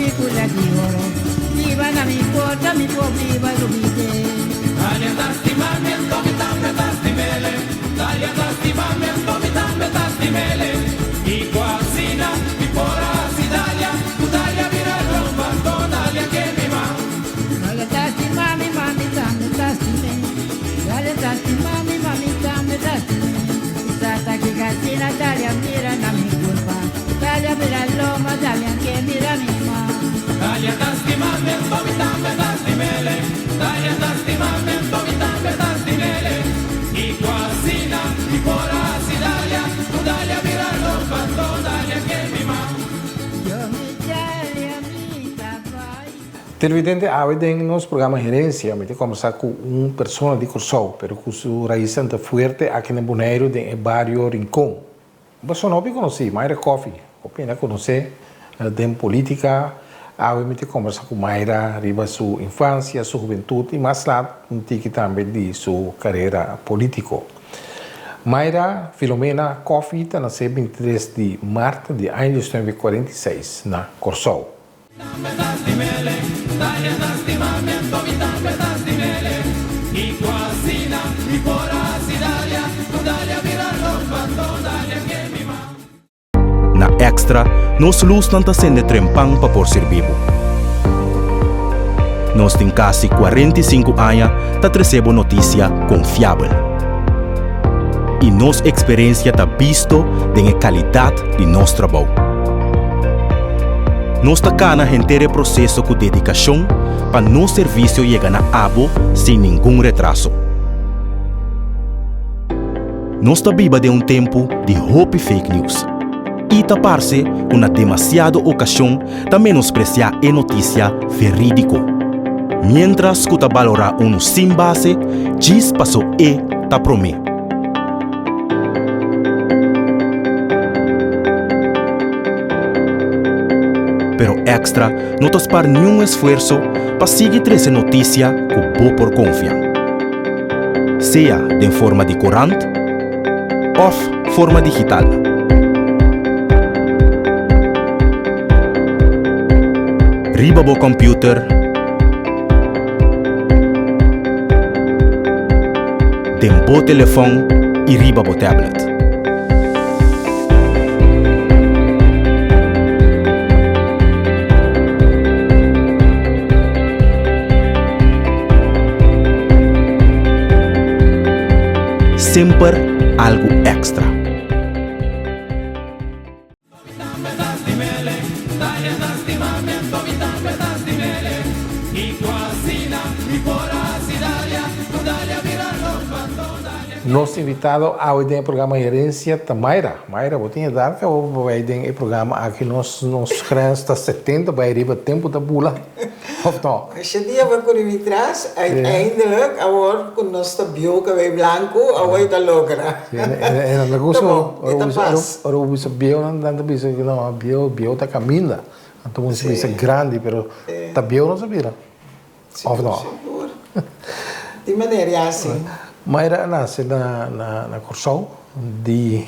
Película di oro Biba na mi porta mi por biba lubide. Dalia ta stima mi anto mi tambe ta stim'ele Dalia ta stima mi anto mi tambe ta stim'ele Kiko asina mi por a hasi Dalia Ku Dalia bira lomba anto Dalia ke mi ma. Dalia ta stima mi ma mi tambe ta stim'e Dalia ta stima mi ma mi tambe ta stim'e Sa ta kiko asina Dalia mira na mi culpa Dalia bira lomba Dalia ke mira mi ma. Dalia ta stima mi anto mi tambe ta stim'ele Dalia ta stima mi anto mi tambe ta stim'ele Kiko asina mi por a hasi Dalia Ku Dalia bira lomba anto Dalia ke mi ma. Yo mi Dalia mi ta bai. Televidente, awe den nos programa Herencia mi ta combersa cu un persona di Corsou, pero cu su raiznan ta fuerte aki na Boneiru den e bario Rincon. Un persona hopi conoci, Mayra Coffie. Hopi hende a conoce den politica. Awe mi ta combersa cu Mayra riba su infancia, su hubentud y mas lat un tiki tambe di su carera politico. Mayra Filomena Coffie ta nace bintitres di mart di aña diesnuebe cuarenta y seis na Corsou. Na Extra, nos lusnan ta sende trempan pa por sirbi bo. Nos tin kasi 45 aña ta trese bo notisia konfiabel. I nos eksperensia ta bisto den e kalidat di nos trabou. Nos ta kana henter e proseso ku dedikashon pa nos servisio yega na abo sin ningun retraso. Nos ta biba den un tempu di hopi fake news i ta parse ku na demasiado okashon ta menospresiá e notisia verídiko, miéntras ku ta balorá unu sin base djis paso e ta promé. Pero Extra no ta spar niun esfuerso pa sigui trese notisia ku bo por konfia. Sea den forma di korant òf forma digital. Riba bo kòmpiuter, den bo telefòn i riba bo tablet. Semper algu èkstra. Nos invitado awe den e programa Herencia ta Mayra. Mayra, bo tin edad ka bo bai den e programa aki nos nos grens ta 70 bai riba tempo ta bula of no? Asha dia bo kuri mi tras, uiteindelijk awor ku nos ta bieu kabei blanku awor e ta logra. Sí, e nan ta gusta ora bo bisa bieu nan ta bisa ku no bieu bieu ta kaminda anto bo bisa grandi pero ta bieu nos a bira. Of no? Sigur. Di manera ya si. Mayra a nase na na Kòrsou di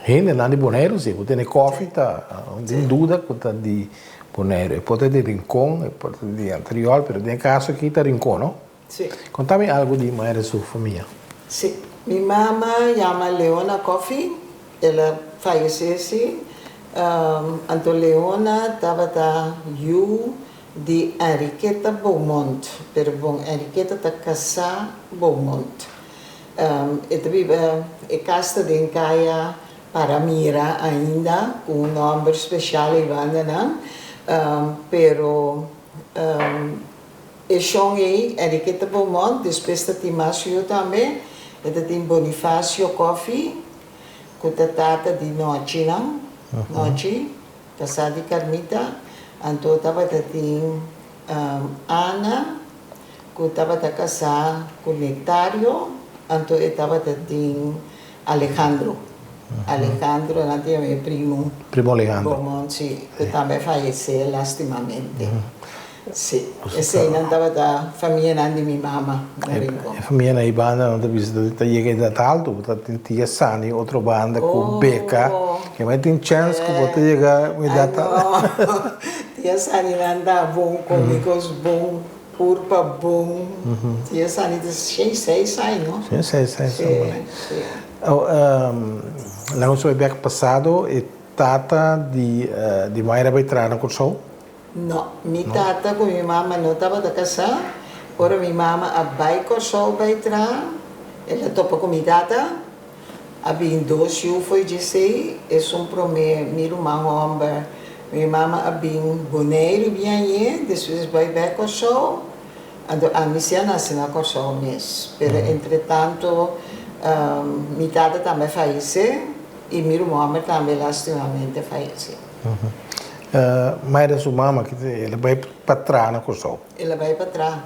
hendenan di Boneiru si. Bo tene kòfi ta no tin duda ku ta di Boneiru. E por ta di Rincon, e por ta di Antriol, pero den e kaso aki ta Rincon, no? Si. Konta mi algu di Mayra su famia. Si. Mi mama yama Leona Kòfi, el a fayesé si. Anto Leona tabata yu Di Enriqueta Beaumont, pero bon Enriqueta ta casá Beaumont. E ta biba e cas ta den caya Paramira ainda cu un nomber special ei banda nan, pero e shon ei Enriqueta Beaumont despues ta tin mas yu tambe, e ta tin Bonifacio Coffie cu ta tata di Nochinan, Nochi. Kasá di Carmita, anto tabata tin Ana ku tabata kasá ku Nectario, anto e tabata tin Alejandro. Alejandro nan ta yama e primo. Primo Alejandro. Beaumont, si, ku tambe a fayesé lastimamente. Si, eseinan tabata famianan di mi mama na Rincon. E famianan ei banda nan ta bisa ta yega edat alto, bo ta tin tia Sani otro banda ku Beka, ke mai tin chèns ku bo ta yega un edat alto. Ai no, Dia sani nan ta bon, come cos bon, curpa bon. Dia sani ta shen seis ai, no? Shen seis ai, Sí, sí. Oh, laga nos bai bek pasado, e tata di di Mayra bai traha na Kòrsou? No, mi tata ku mi mama no tabata kasá. Ora mi mama a bai Kòrsou bai traha, el a topa ku mi tata. A bin dos yu fo'i djesei, esun promé mi ruman hòmber. Mi mama a bin Boneiru biañ'é, despues bai bèk Kòrsou. Anto ami si a nase na Kòrsou mes. Pero entretanto mi tata tambe a fayesé i mi ruman hòmber tambe lastimamente a fayesé. Mayra su mama, el a bai pa traha na Kòrsou? El a bai pa traha.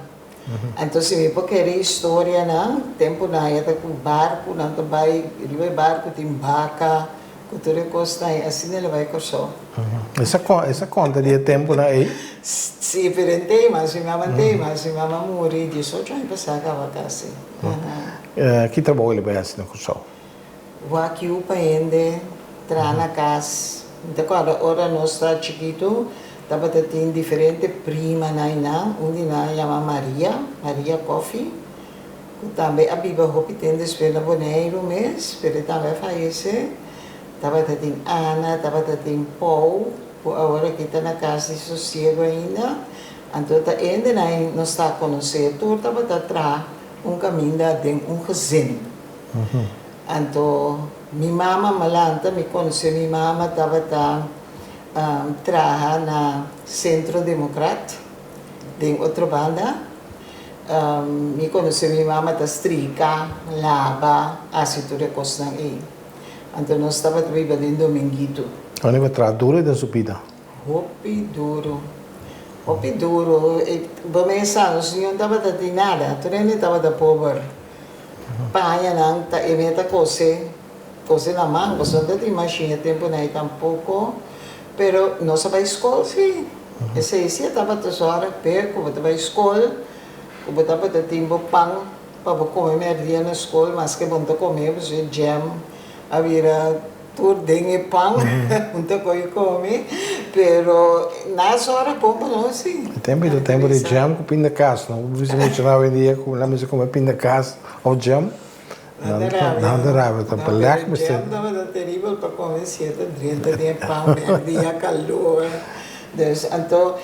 Anto si mi por kere historianan, tempunan ya ta ku barku, nan ta bai riba e barku tin baka ku tur e kosnan ei, asina el a bai Kòrsou. Esa esa konta di e tempunan ei? Si, pero e ntei mas, mi mama ntei mas, mi mama a muri diesocho aña pasá kaba kasi. Ki trabou el a bai hasi na Kòrsou? Wak yu pa hende traha na kas. Mi ta kòrda ora nos ta chikitu tabata tin diferente primanan i nan. Un di nan yama Maria, Maria Koffie, ku tambe a biba hopi ten despues na Boneiru mes, pero e tambe a fayesé. Tabata tin Ana, tabata tin Pou, ku awor aki ta na kas di sosiego ainda. Anto ta hendenan nos ta konosé tur tabata traha un kaminda den un gezin. Anto mi mama malanta, mi conoce mi mama tabata traha na Centro Democrat den otro banda. Mi conoce mi mama ta strika, laba, haci tur e cosnan ey. Anto nos tabata biba den Dominguito. Ora bo traha duro den su bida? Hopi duro. Hopi duro. Bo mesa nos niun tabata tin nada. Tur hende tabata pober. Pañanan ta e meta kose, kose na man, pasobra no ta tin mashin e tempunan ei tampoko, pero nos a bai skol si, esei si e tabata sòrg p'e ku bo ta bai skol, ku bo tabata tin bo pan pa bo kome mèrdia na skol, maske bo no ta kome pasobra e jam a bira. Tur den e pan un ta koe come, pero na es ora bon pa nos si. E tempo ta tempo di jam cu pindakaas, no bo bisa mucha nan awendia cu nan mester come pindakaas of jam, nan ta rabia, ta beleg mester. Jam tabata teribel pa come si e ta drenta den e pan merdia calor, dus anto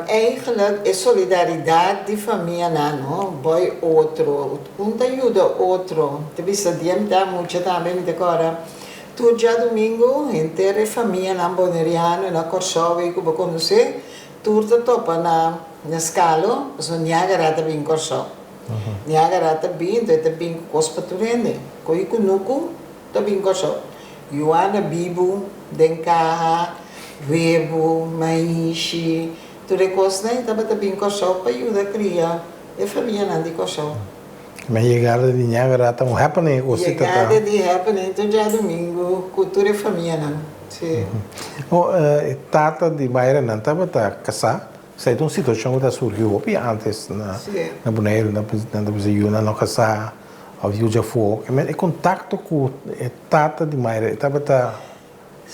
eigenlijk e solidaridad di famianan no, boy otro, un ta yuda otro, ta bisa dia mi ta mucha tambe mi ta kòrda tur djadumingu henter e famianan boneriano na Kòrsou ei ku bo konosé tur ta topa na na Skalo pasobra Niagara ta bin Kòrsou, Niagara ta bin enton e ta bin ku kos pa tur hende, ko'i kunuku. Ta bin Kòrsou. Yuana bibu den kaha, webu, maishi, tur e kosnan ei tabata bin Kòrsou pa yuda kria e famianan di Kòrsou. Ma yegada di Niagara ta un happening o si ta ta? Yegada di happening tur djadumingu ku tur e famianan, si. O e tata di Mayra nan tabata kasá? Esei ta un situashon ku ta surgi hopi antes na Boneiru, nan ta bisa yunan no kasá. Of yu djafó. E men e kontakto ku e tata di Mayra e tabata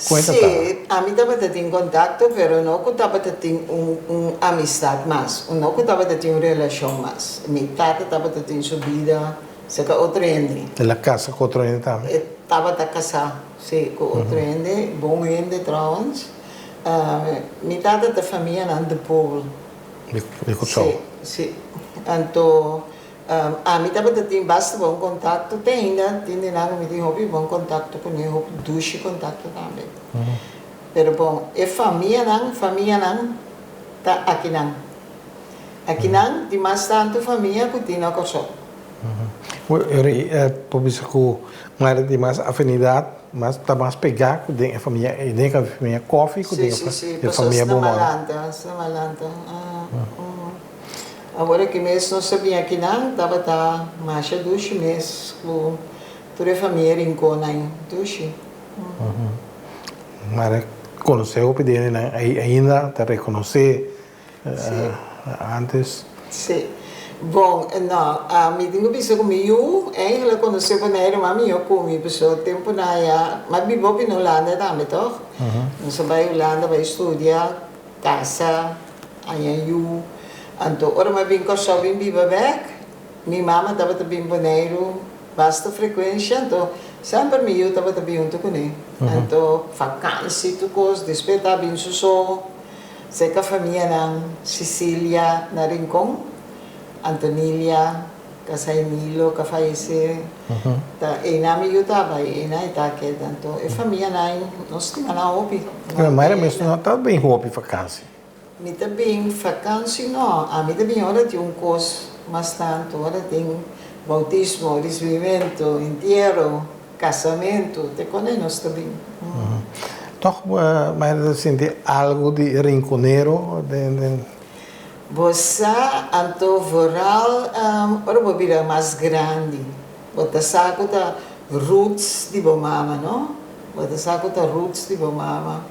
kon e ta taba? Sí, ami tabata tin kontakto pero no ku tabata tin un un amistat mas, no ku tabata tin un relashon mas. Mi tata tabata tin su bida serka otro hende. El a kasa ku otro hende tambe? E tabata kasá, sí, ku otro hende, bon hende trouwens. Mi tata ta famianan de Pool. Di Kòrsou? Sí, sí. Anto Ami tabata tin basta bon kontakto te ainda tin di nan ku mi tin hopi bon kontakto kuné, hopi dushi kontakto tambe. Pero bon, e famianan, famianan ta akinan. Akinan tin mas tantu famia ku tin na Kòrsou. Ora por bisa ku Mayra tin mas afinidat, mas ta mas pegá ku den e famia, den e famia Kòfi ku den e famia Si, si, Bomon. pasobra esnan malanta, esnan malanta. Awor aki mes nos ta bin akinan tabata masha dushi mes ku tur e famia Rinconnan dushi. Mara konosé hopi di hendenan ainda ta rekonosé antes. Sí. Bon, no, mi tin ku bisa ku mi yu eigenlijk konosé Boneiru mas mihó ku mi pasobra tempunan ya, mi a biba hopi na Hulanda tambe tòg? Nos a bai Hulanda bai studia. Kasa, haña yu. Anto ora mi a bin Kòrsou bin biba bèk, mi mama tabata bin Boneiru basta frekuensha, anto semper mi yu tabata bin huntu kuné. Anto fakansi tur kos, despues ta bin su so, serka famianan, Cecilia na Rincon, Antonilia, Kasa e Nilo ka fayesé, ta einan mi yu ta bai, einan e ta keda. Anto e famianan nos stima nan hopi. Pero Mayra mes no ta bin hopi fakansi. Mi ta bin fakansi no, ami ta bin ora tin un kos mas tantu, ora tin boutismo, risibimentu, entiero, kasamentu, te kone nos ta bin. Tòg Mayra ta sinti algu di rinkonero den. Bo sa anto vooral ora bo bira mas grandi, bo ta sa ku ta roots di bo mama no, bo ta sa ku ta roots di bo mama.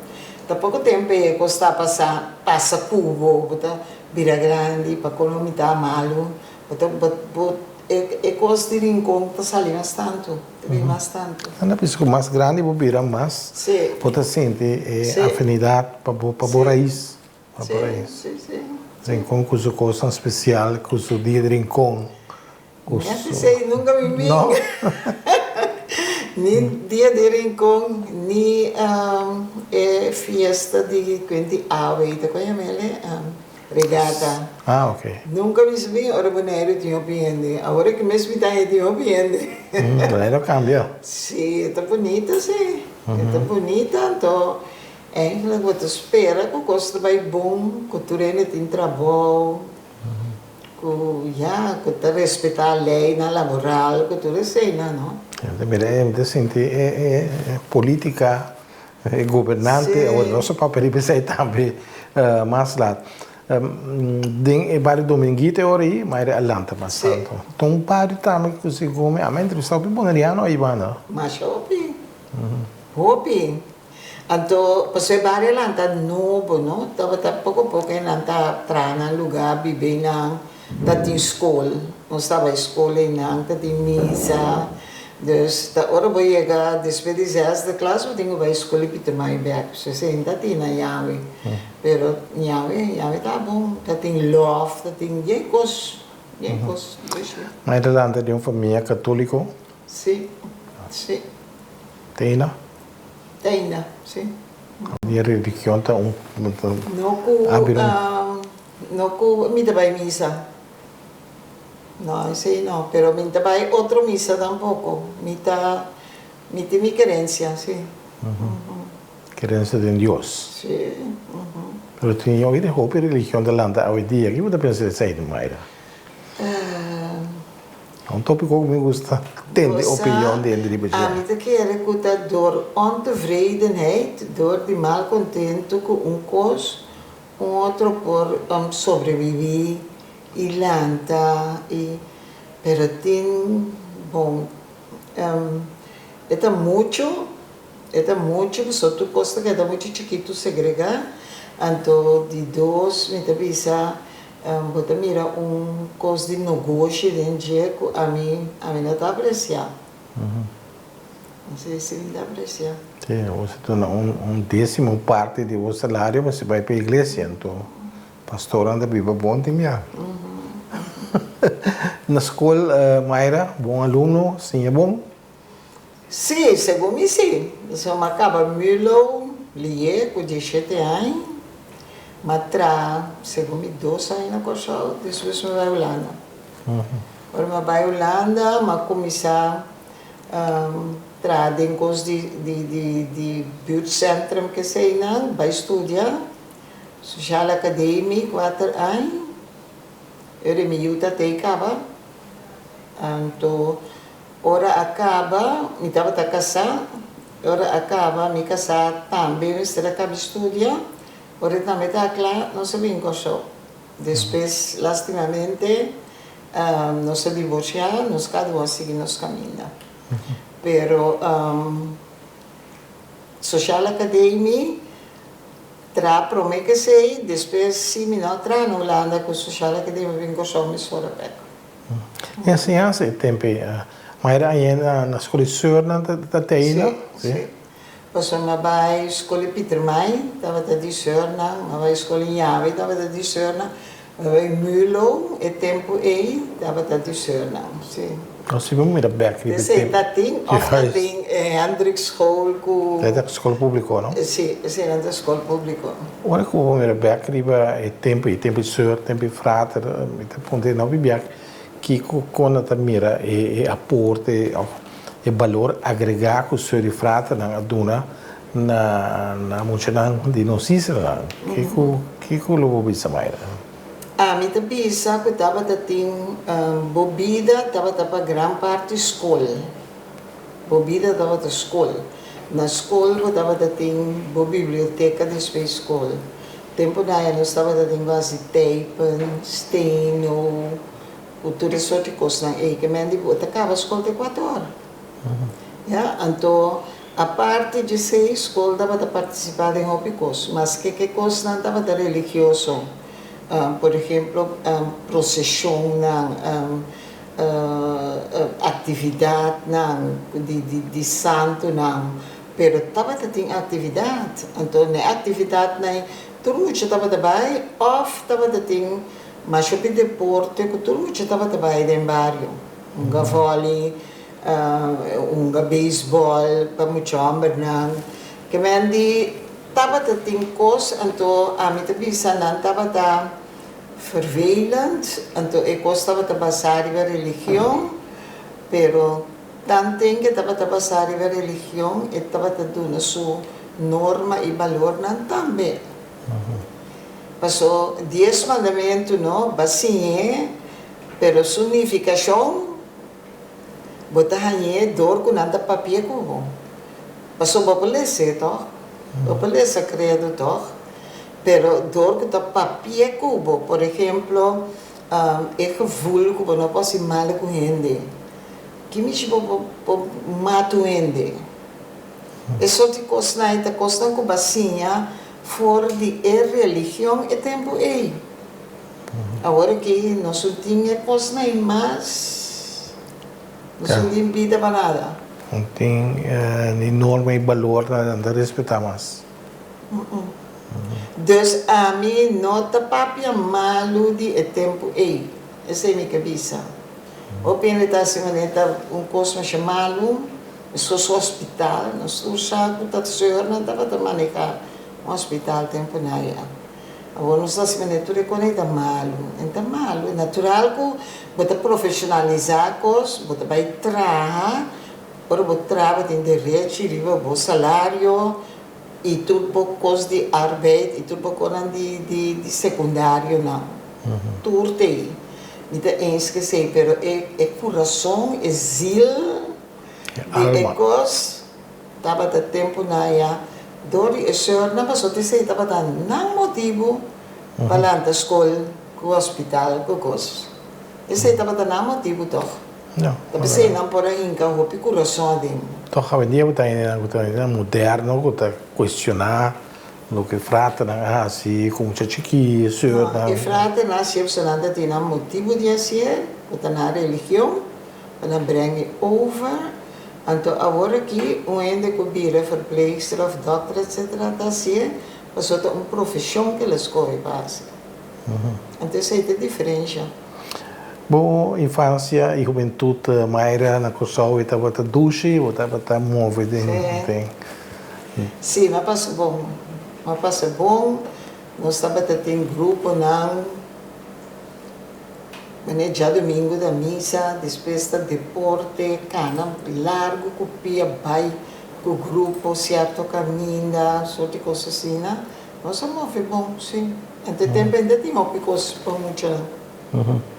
Ta poko tempu e kos ta pasa pasa ku bo, bo ta bira grandi pa kono mi ta malu, bo ta bo e kos di rincon ta sali mas tantu, ta bin mas tantu. Anda bisa ku mas grandi bo bira mas bo ta sinti e afinidat pa bo pa bo rais. Pa por ahí. Sí, sí. Rincon cu su cosnan special, cu su dia di Rincon, cu Mi su. esei nunca mi bin. No. Ni dia di Rincon, ni e fiesta di cuenti awe, ta con yama ele? Regata. Ah, ok. Nunca mi sa bin ora Boneiru tin hopi hende. Awor aki mes mi ta haña tin hopi hende. Boneiru a cambia. Sí, e ta bunita sí. E ta bunita, anto Eigenlijk bo ta spera ku kos ta bai bon, ku tur hende tin trabou, ku ya, ku ta respetá leinan laboral, ku tur eseinan, no? Mira, mi ta sinti e politica, e gobernante, awor nos a papia riba esei tambe mas lat. Den e bario Dominguito e ora ei, Mayra a lanta mas tantu. Ta un bario tambe ku segun mi, ami a entrevistá hopi boneriano ei banda. Masha hopi, hopi. Anto pasobra e bario lanta nobo no, tabata poko poko e nan ta traha nan luga, biba einan, ta tin skol, nos ta bai skol einan, ta tin misa, dus ta ora bo yega despues di zesde klas bo tin ku bai skol i Pietermaai bek, so esei no ta tin na Yahwe, pero Yahwe, Yahwe ta bon, ta tin lof, ta tin bien kos, bien kos dushi. Mai ta lanta den un famia katoliko? Si, si. Te einan? Te ainda, si. Mi religion ta un. No ku, no ku mi ta bai misa. No, esei no. Pero mi ta bai otro misa tampoko. Mi ta, mi tin mi kerensia, si. Kerensia den Dios. Si. Pero tin yogi den hopi religion ta lanta awe dia. Ki bo ta pensa di esei, Mayra? Un tópiko ku mi gusta tende opinion di hende riba dje. Ami ta kere ku ta dor ontevredenheid, dor di malkontentu ku un kos, un otro por sobreviví i lanta i pero tin bon e ta muchu e ta muchu pasobra tur kos ta keda muchu chikitu segregá anto di dos mi ta bisa Bo ta mira un kos di nogoshi den dje ku ami ami no ta apresiá. No sé si mi ta apresiá. Sí, bo ta duna un désimo parti di bo salario pa si bai pa iglesia, anto pastornan ta biba bon tin bia. Na skol, Mayra, bon alumno, siña bon? Sí, segun mi sí. Pasobra mi a kaba Mulo lié ku dieshete aña. Mi a traha segun mi dos aña na Kòrsou, despues mi a bai Hulanda. Ora mi a bai Hulanda mi a kuminsá traha den kos di di buurtcentrum keseinan, bai studia Sociale Academie kuater aña. Ora mi yu ta tei kaba, anto Ora a kaba, mi tabata kasá, ora a kaba mi kasá tambe mester a kabi studia, ora e tambe ta kla nos a bin Kòrsou. Despues lastimamente nos a divorsiá, nos kada un a sigui nos kaminda. Pero Sociale Academie traha promé ku esei, despues si mi no a traha na Hulanda ku Sociale Academie a bin Kòrsou mesora bèk. E enseñansa e tempu ei. Ma era aña na skol di seurnan ta teina? Sí, sí. Pasobra mi a bai skol di Pietermaai, tabata di sùrnan, mi a bai skol di Ñawi, tabata di sùrnan, mi a bai Mulo, e tempu ei tabata di sùrnan, si. No, si bo mira bèk riba e Esei tempu. ta tin òf ta tin e Hendrikschool ku. Esei ta skol públiko, no? Si, eseinan ta skol públiko. Ora ku bo mira bèk riba e tempu ei, tempu di sùr, tempu di frater, mi ta puntra no bibiak kiko kon nan ta mira e aporte òf E balor agregá ku Seur i Fraternan a duna na na muchanan di nos islanan. Kiko kiko lo bo bisa, Mayra? Ami ta bisa ku tabata tin bo bida tabata pa gran parti skol. Bo bida tabata skol. Na skol bo tabata tin bo biblioteka despues skol. Tempu nan nos tabata tin ku hasi teipen, steno. Ku tur e sorti kosnan ei ke men di bo ta kaba skol te kuater ora. Ya, anto aparte djesei skol tabata partisipá den hopi kos, maske ke kosnan tabata religioso, por ehemplo proseshonnan, aktividatnan di di santunan, pero tabata tin aktividat. Anto na e aktividatnan ei tur mucha tabata bai òf tabata tin Mas hopi deporte ku tur mucha tabata bai den bario. Hunga vòli, hunga beisbòl pa mucha hòmbernan. Ke men di tabata tin kos, anto ami ta bisa nan tabata vervelend, anto e kos tabata basá riba religion, pero tanten ke tabata basá riba religion e tabata duna su norma i balornan tambe. Paso dies mandamentu no ba siñ'é, pero su nifikashon bo ta hañ'é dor ku nan ta papia ku bo. Paso bo por les'é tòg, bo por lesa kredo tòg, pero dor ku ta papia ku bo, por ehemplo, e gevoel ku bo no por hasi malu ku hende, ki mishi bo por mata un hende? E sorti kosnan ei ta kosnan ku bo a siña For di e religion e tempu ei. Awor aki nos no tin e kosnan ei mas. Nos no tin bida pa nada. No tin ni norma i balor nan ta respetá mas. Dus ami no ta papia malu di e tempu ei. Esei mi ke bisa. Hopi hende ta hasi manera ta un kos masha malu. Esos hospital, nos tur sa cu ta seurnan tabata maneha un hospital tempo na ya. Awor nos ta haci manera tur e con ei ta malu. En ta malu. Natural cu bo ta profesionalisa cos, bo ta bay traha, ora bo traha bo tin derechi riba bo salario y tur bo cos di arbeid y tur bo conan di di di secundarionan. Tur ta ei. Mi ta eens cu esey, pero e e curason, e ziel. Di e kos tabata tempu na ya dor di e seurnan pasobra esei tabata nan motibu pa lanta skol ku hospital ku kos. Esei tabata nan motibu tòg. Ta p'esei nan por a hinka hopi kurason aden. Tòg awendia bo ta hendenan ku ta hendenan moderno ku ta kuestioná loke fraternan a hasi ku mucha chikí, e seurnan. No, e fraternan siempre pasobra nan ta tin nan motibu di hasié ku ta nan religion. Pa nan breng e over. Anto awor aki un hende ku bira verpleegster of dokter etcetera ta hasié pasobra ta un profeshon ku el a skohe pa hasi. Anto esei ta e diferensha. Bo infansia i hubentut Mayra na Kòrsou e tabata dushi bo tabata move den den. Sí, mi a pasa bon. Mi a pasa bon. Nos tabata tin gruponan. Mane djadumingu ta misa, despues ta deporte, kana largu ku pia bai ku grupo sierto kaminda, sorti kos asina. Nos a move bon, si. Ente tempu ente tin hopi kos pa muchanan.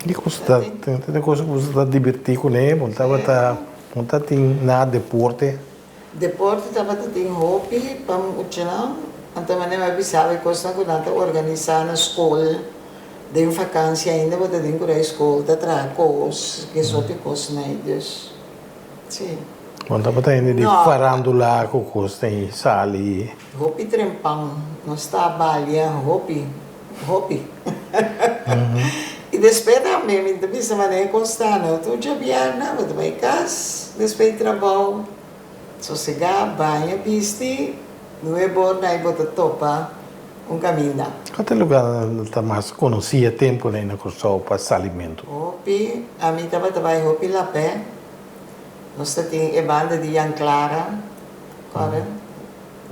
Di kos ta, tin kos ku bo ta dibertí kuné, bo tabata, bo ta tin na deporte. Deporte tabata tin hopi pa muchanan, anto manera mi a bisa bo e kosnan ku nan ta organisá na skol den vakansia ainda bo ta den ku rai skol ta traha kos, ke sorti kosnan ei dus si. Bo tabata hende di farandula ku kos den sali. Hopi trempan nos ta balia hopi hopi i despues tambe mi ta bisa manera e kos ta no tur djabièrnè bo ta bai kas despues di trabou. Sosegá, baña, bisti, nuebe or na bo ta topa un kaminda. Kua ta e lugánan ta mas konosí e tempunan ei na Kòrsou pa salimentu? Hopi, ami tabata bai hopi Lapè. Nos ta tin e banda di Jan Clara, kòrda?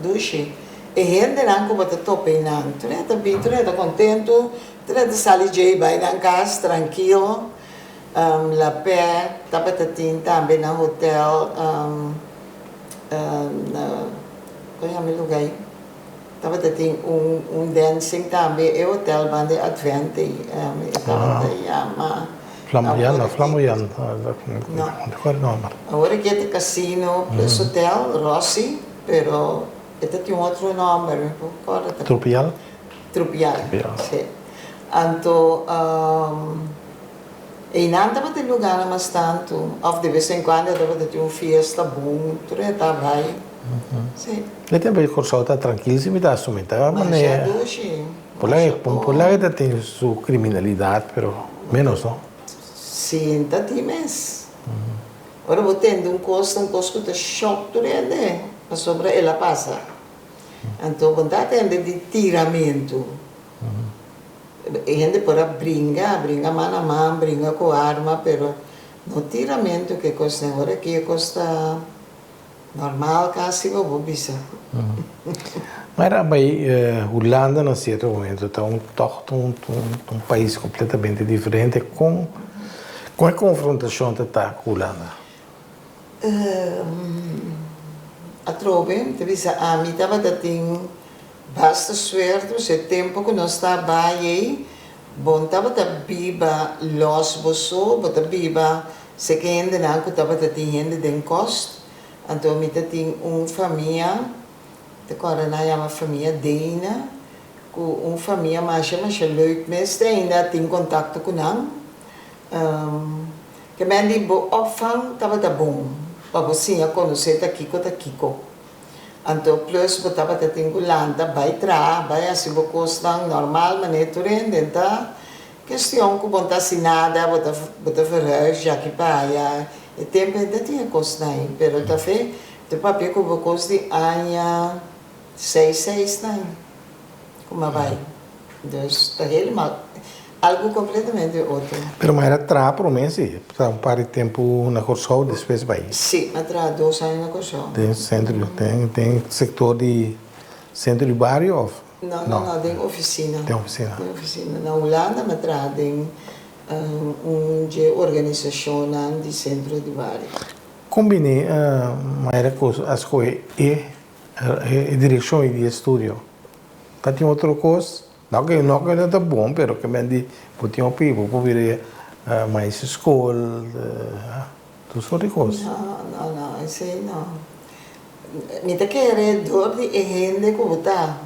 Dushi. E hendenan ku bo ta topa einan, tur e ta bin, tur e ta kontentu, tur e ta sali djei bai nan kas trankil. Lapè tabata tin tambe na hotel na kon yama e luga ei? Tabata tin un un dancing tambe e hotel banda e Advent ei e tabata yama Flamboyant no Flamboyant no awor aki e ta casino plus hotel Rossi pero e ta tin un otro nomber mi por corda Trupial? Trupial si anto Einan tabata e lugánan mas tantu, òf de bes en kuando tabata tin un fiesta bon, tur e ta bai. Sí. E tempu ei Kòrsou ta trankil si mi ta asumí ta Masha dushi. Por la por la ke ta tin su kriminalidat pero ménos no. Sí, ta tin mes. Ora bo tende un kos ta un kos ku ta shòk tur hende pasobra el a pasa. Anto bo ta tende di tiramentu. E hende por a bringa, bringa man a man, bringa ku arma, pero no tiramentu ku e kosnan. Ora aki e kos ta normal kasi bo por bisa. Ma era bai Hulanda na sierto momento ta un tòg ta un un pais kompletamente diferente. Kon kon e konfrontashon ta ta ku Hulanda? Atrobe, mi ta bisa ami tabata tin Basta suerto si e tempo ku nos ta bai ei, bon tabata biba los bo so, bo ta biba seke hendenan ku tabata tin hende den kost, anto mi ta tin un famia, ta kòrda nan yama famia Deina, ku un famia masha masha leuk mes te ainda tin kontakto ku nan, ke men di bo opvang tabata bon pa bo siña konosé ta kiko ta kiko. Anto plus bo tabata tin ku lanta bai traha, bai hasi bo kosnan normal manera tur hende. Ta kestion ku bo no ta hasi nada, bo ta bo ta verhuis djaki pa aya. E tempu ei ta tin e kosnan ei, pero ta fe ta papia ku bo kos di aña seis seis nan ku mi a bai. Dus ta helemaal algu completamente otro. Pero mi a traha prome si, traha un par di tempu na Kòrsou despues bai. Si, mi a traha dos aña na Kòrsou. Den sentro, den den sektor di sentro di bario of? No, no, no, den ofisina. Den ofisina. Den ofisina. Na Hulanda mi a traha den un dje organisashonnan di sentro di bario. Kon bini Mayra ku a skohe e e direkshon di e studio? Ta tin otro kos, no ke no ke no ta bon pero ke men di bo tin hopi bo por bira maestro skol tur sort di kos. No, no, no, esei no. Mi ta kere dor di e hende ku bo ta.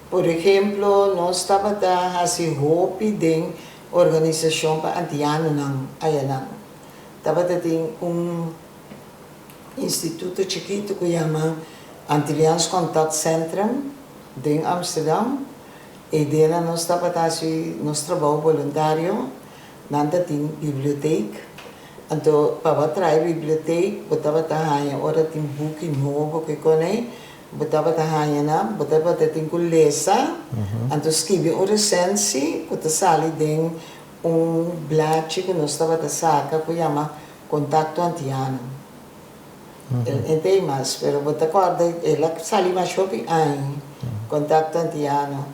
Por ehemplo, nos tabata hasi hopi den organisashon pa antianonan ayanan. Tabata tin un. Instituto chikitu ku yama Antilliaans Contact Centrum den Amsterdam. Eidena nos tabata hasi nos trabou boluntario. Nan ta tin biblioteek. Anto pa bo a traha e biblioteek bo tabata haña ora tin buki nobo ku konei bo tabata haña nan, bo tabata tin ku lesa anto skibi un resensi ku ta sali den un blachi ku nos tabata saka ku yama Contacto Antiano. El e t'ei mas, pero bo ta corda el a sali mas hopi aña. Contacto Antiano.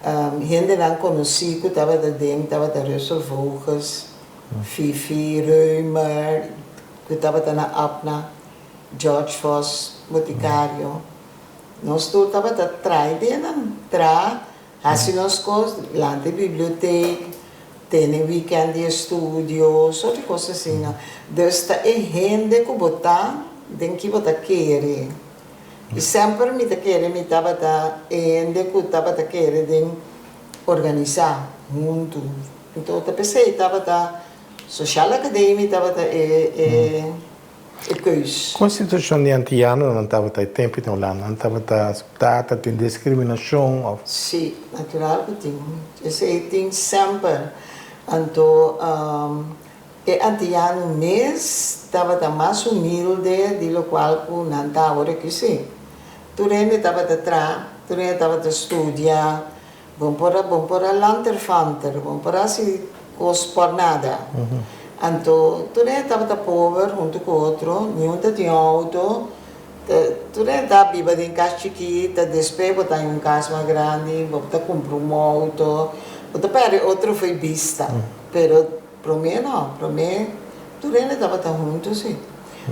Hendenan conoci cu tabata den tabata Russel Voges, Fifi Reumer, cu tabata na Apna, George Vos, boticario. Nos tur tabata trai den nan, tra, Hasi nos kos, lanta e bibliotek, tene weekend di estudio, sort di kos asina. Dus ta e hende ku bo ta, den ki bo ta kere. I semper mi ta kere mi tabata e hende ku tabata kere den organisá huntu. Anto ta p'esei tabata Sociale Academie tabata e e. E keus. Kon situashon di antianonan tabata e tempu den Hulanda? Nan tabata aseptá? Ta tin diskriminashon òf? Sí, natural ku tin. Esei tin semper. Anto e E antiano mes tabata mas humilde di lokual ku nan ta awor aki sí. Tur hende tabata traha, tur hende tabata studia, bon por a bon por a lanterfanter, bon por a hasi kos por nada. Anto tur hende tabata pober huntu ku otro, niun ta tin outo, Tur hende ta biba den kas chikí, ta despues bo ta haña un kas mas grandi, bo ta kumpra un outo, bo ta pèrdè otro fo'i bista. Pero promé no, promé tur hende tabata huntu si.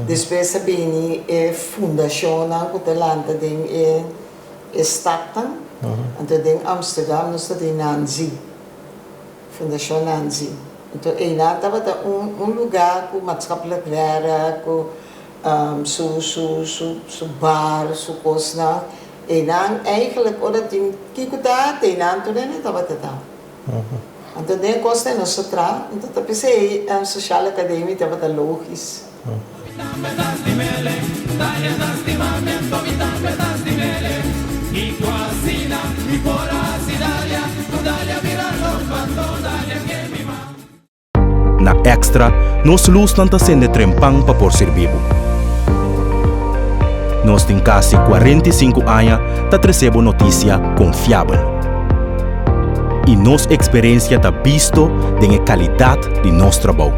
Despues a bini e fundashonnan ku ta lanta den e stadnan, anto den Amsterdam nos ta tin Nanzi. Fundashon Nanzi. Anto einan tabata un un lugá ku maatschappelijk werk, ku su su su su bar, su kosnan. Einan eigenlijk ora tin kiko ta te einan tur hende tabata ta. Anto den e kosnan nos a traha, anto ta p'esei Sociale Academie tabata logis. Na Extra, nos lusnan ta sende trempan pa por sirbi bo. Nos tin kasi 45 aña ta trese bo notisia konfiabel. I nos eksperensia ta bisto den e kalidat di nos trabou.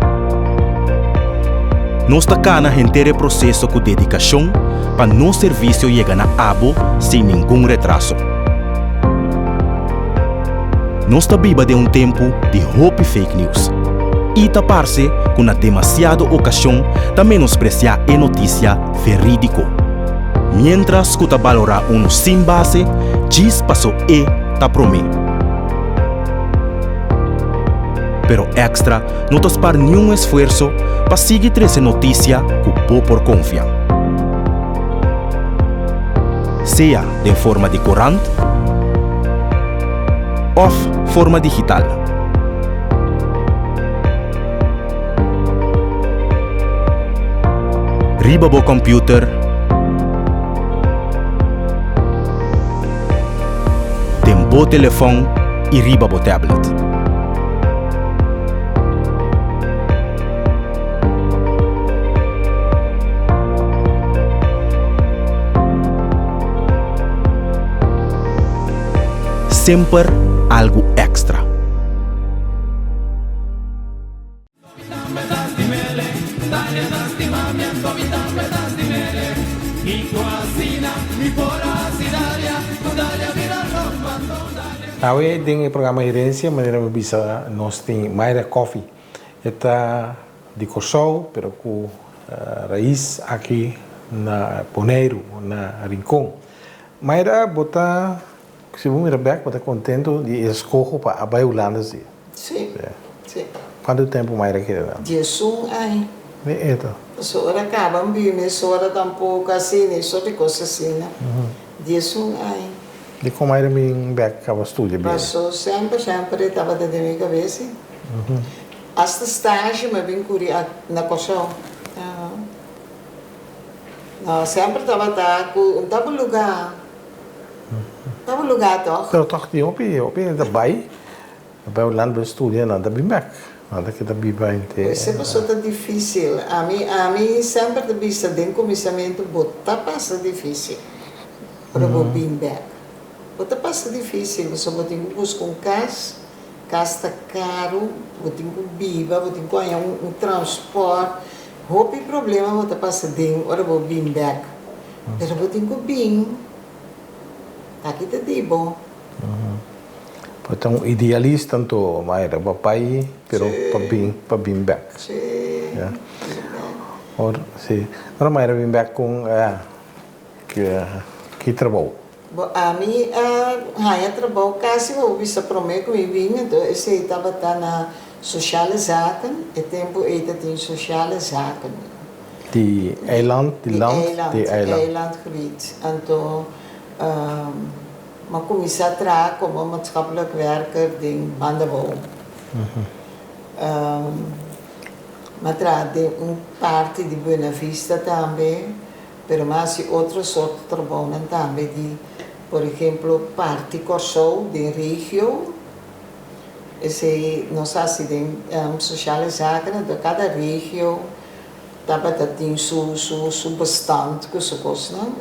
Nos ta kana henter e proseso ku dedikashon pa nos servisio yega na abo sin ningun retraso. Nos ta biba den un tempu di hopi fake news i ta parse ku na demasiado okashon ta menospresiá e notisia verídiko. Miéntras ku ta balorá unu sin base djis paso e ta promé. Pero Extra no ta spar niun esfuerso pa sigui trese notisia ku bo por konfia. Sea den forma di korant òf forma digital. Riba bo kòmpiuter, den bo telefòn i riba bo tablet. Semper algu èkstra. Awe den e programa Herencia manera mi bisa nos tin Mayra Coffie. E ta di Kòrsou pero ku rais aki na Boneiru, na Rincon. Mayra bo ta, si bo mira bèk bo ta kontentu di e eskoho pa a bai Hulanda si? Si, si. Kuantu tempu Mayra keda nan? Diesun aña. Mi e ta. Pasobra ora kaba mi biba mesora tampoko asina i sort di kos asina. 11 aña. Dikon Mayra bin bèk kaba studia bini? Paso semper semper e tabata den mi kabes. Hasta stage mi a bin kuri na Kòrsou. No, semper tabata ku un ta bo lugá. Ta bo lugá tòg? Pero tòg tin hopi hopi hende ta bai. Bai Hulanda bai studia nan ta bin bek. Nan ta keda biba henter. Esei pasobra ta dificil. Ami ami semper ta bisa den cuminsamentu bo ta pasa dificil ora bo bin bek. Bo ta pasa dificil pasobra bo tin cu busca un cas, cas ta caro, bo tin cu biba, bo tin cu haña un transport. Hopi problema bo ta pasa den ora bo bin bek. Pero bo tin cu bin. Taki ta di bo. Bo ta un idealista anto, Mayra, bo a bai pero pa bin pa bin bek. Sí, Ya. bin bek. Or, sí. Ora Mayra bin bek con ki ki trabou? Bo ami a haña trabou casi bo bisa prome cu mi bin, anto esey tabata na Sociale Zaken, e tempo ey ta tin Sociale Zaken. Di eiland, di land, Di eiland, di eiland. Eilandgebied. Anto M'a kuminsá traha komo maatschappelijk werker den Bandabou. M'a traha den un parti di Buena Vista tambe, pero m'a hasi otro sort trabounan tambe di, por ehemplo, parti Kòrsou den regio. Esei nos a hasi den Sociale Zaken, anto kada regio tabata tin su su su bestand ku su kosnan.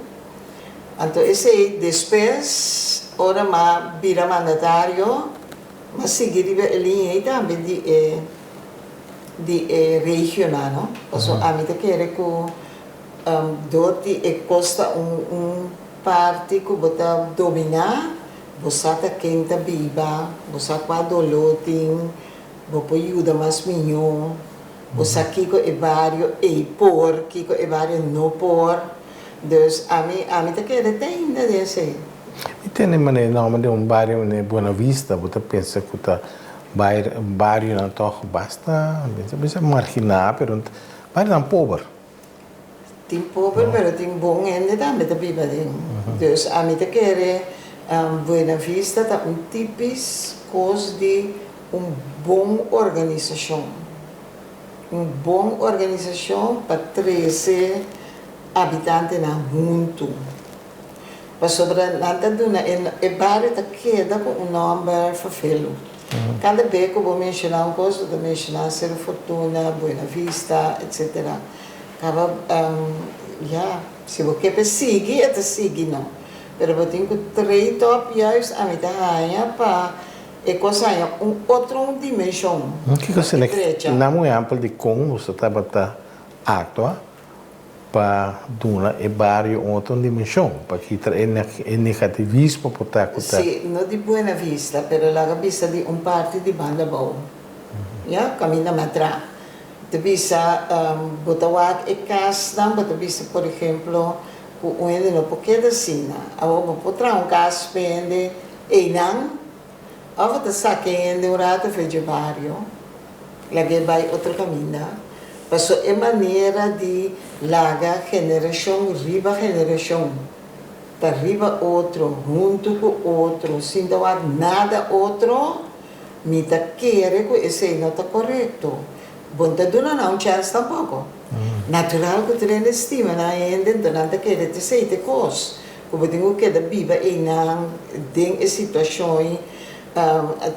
Anto esei despues ora m'a bira mandatario m'a sigui riba e liña ei tambe di e di e regionan no. Pasobra ami ta kere ku dor di e kos ta un un parti ku bo ta dominá. Bo sa ta ken ta biba, bo sa kua doló tin, bo por yuda mas mihó, bo sa kiko e bario ei por, kiko e bario no por. Dus ami, ami ta kere te ainda den esei. Mi tende manera nòmber di un bario manera Buena Vista, bo ta pensa ku ta barionan tòg basta, mi ta bisa marginá, pero barionan pober. Tin pober pero tin bon hende tambe ta biba den. Dus ami ta kere Buena Vista ta un tipis kos di un bon organisashon. Un bon organisashon pa trese abitantenan huntu. Pasobra nan ta duna e bario ta keda ku un nòmber ferfelu. Kada be ku bo menshoná un kos bo ta menshoná Seru Fortuna, Buena Vista, etsetera. Kaba ya, si bo ke pa e sigui e ta sigui no. Pero bo tin ku trade op juist ami ta haña pa e kos haña un otro un dimenshon. Kiko pa e drecha. Nan un ehèmpel di kon boso tabata aktua pa duna e bario un otro dimenshon, pa kita e negativismo por ta ku ta. Sí, no di Buena Vista, pero laga bisa di un parti di Banda Bou, ya, kaminda Matra. Ta bisa, bo ta wak e kasnan, bo ta bisa, por ehemplo, ku un hende no por keda asina. Awor bo por traha un kas pa hende einan, Of bo ta saka e hende un rato for dje bario, lag'é bai otro kaminda. Paso e manera di laga generashon riba generashon ta riba otro, huntu ku otro, sin ta wak nada otro, mi ta kere ku esei no ta korekto. Bo no ta duna nan un chèns tampoko. Natural ku tur hende stima nan hende, enton nan ta kere t'esei t'e kos. Ku bo tin ku keda biba einan den e situashon ei.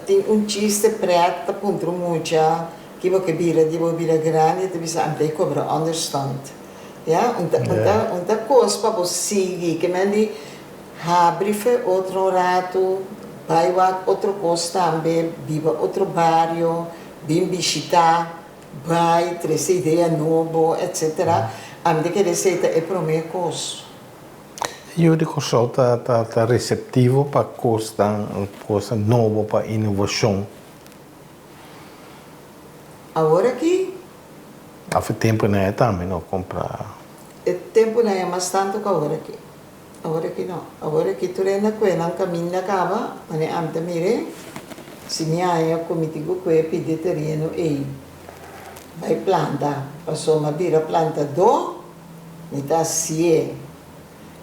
Tin un chiste prèt ta puntra un mucha ki bo ke bira di bo bira grandi e ta bisa ami ta e kobra ònderstand. Ya, un ta un ta un ta kos pa bo sigui ke men di habri fe otro un ratu, bai wak otro kos tambe, biba otro bario, bin bishitá, bai trese idea nobo etsetera. Ami ta kere esei ta e promé kos. Yu di Kòrsou ta ta reseptivo pa kosnan kosnan nobo pa inovashon. Awor aki. Of e tempunan ei tambe no kumpra. E tempunan ei mas tantu ku awor aki. Awor aki no. Awor aki tur hende kue nan kaminda kaba, manera ami ta mir'é, si mi haña ku mi tin ku kue pidi tereno ei bai planta, pasobra mi a bira plantadó. Mi ta hasié.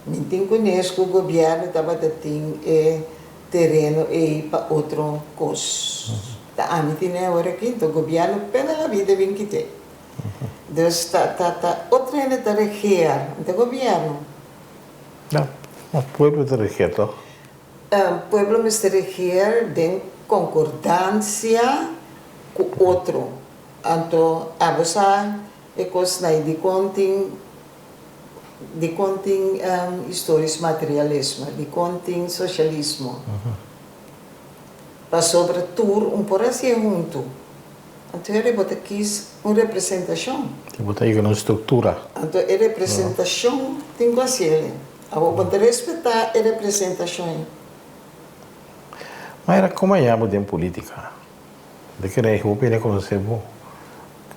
Mi tin kunes ku gobièrnu tabata tin e tereno ei pa otro kos. Ta ami tine awor aki, enton gobièrnu pena la bida bin kit'é. Dus ta ta ta otro hende ta regeer, no ta gobièrnu. Ya, ma pueblo ta regeer tòg? Pueblo mester regeer den konkordansia ku otro. Anto abo sa E kosnan ei dikon tin dikon tin historisch materialisme, dikon tin socialismo? Pasobra tur un por hasié huntu. Anto e bo ta kis un representashon. Bo ta yega na un struktura. Anto e representashon tin ku hasiel. Awor bo ta respetá e representashon ei. Mayra, komo a yama bo den politika? Bo ta kere hopi hende konosé bo